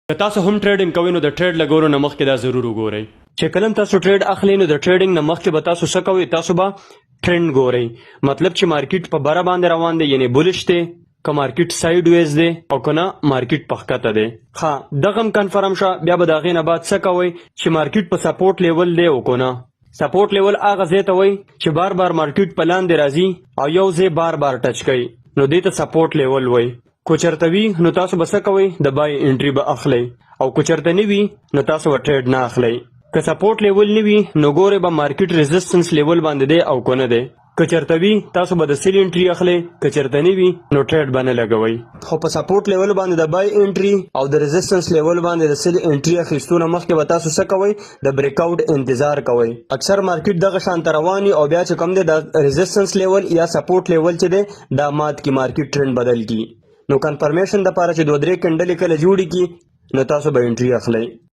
که تاسو هم ټریډینګ کوئ، نو د ټریډ لګولو نه مخکې دا ضرور وګورئ. چې کله تاسو ټریډ اخلئ، نو د ټریډینګ نه مخکې به تاسو څه کوئ؟ تاسو به ټرند ګورئ، مطلب چې مارکیټ په بره باندې روان دی، یعنی bullish دی، که مارکیټ سایډ ویز دی او که نه مارکیټ په ښکته دی. ښه، دغه هم کنفرم شه. بیا به د هغې نه بعد څه کوئ؟ چې مارکیټ په سپورټ لیول دی او که نه. سپورټ لیول هغه ځای ته وایي چې بار بار مارکیټ په لاندې راځي او یو ځای بار بار ټچ کوي، نو دې ته سپورټ لیول وایي. که چرته وي، نو تاسو به څه کوئ؟ د بای انټري به اخلئ، او که چرته نه وي، نو تاسو به ټریډ نه اخلئ. که سپورټ لیول نه وي، نو ګورئ به مارکیټ ریزیسټنس لیول باندې دی او که نه دی. که چرته وي، تاسو به د سیل انټري اخلئ، که چرته نه وي، نو ټریډ به نه لګوئ. خو په سپورټ لیول باندې د بای انټري او د ریزیسټنس لیول باندې د سیل انټري اخیستو نه مخکې به تاسو څه کوئ؟ د بریک آوټ انتظار کوئ. اکثر مارکیټ دغه شان ته روان وي او بیا چې کوم دی، د ریزیسټنس لیول یا سپورټ لیول چې دی، دا مات کی، مارکیټ ټرند بدل کی. نو کنفرمیشن د پاره چې دوه درې کندلې کله جوړې کی، نو تاسو به انټري اخلئ.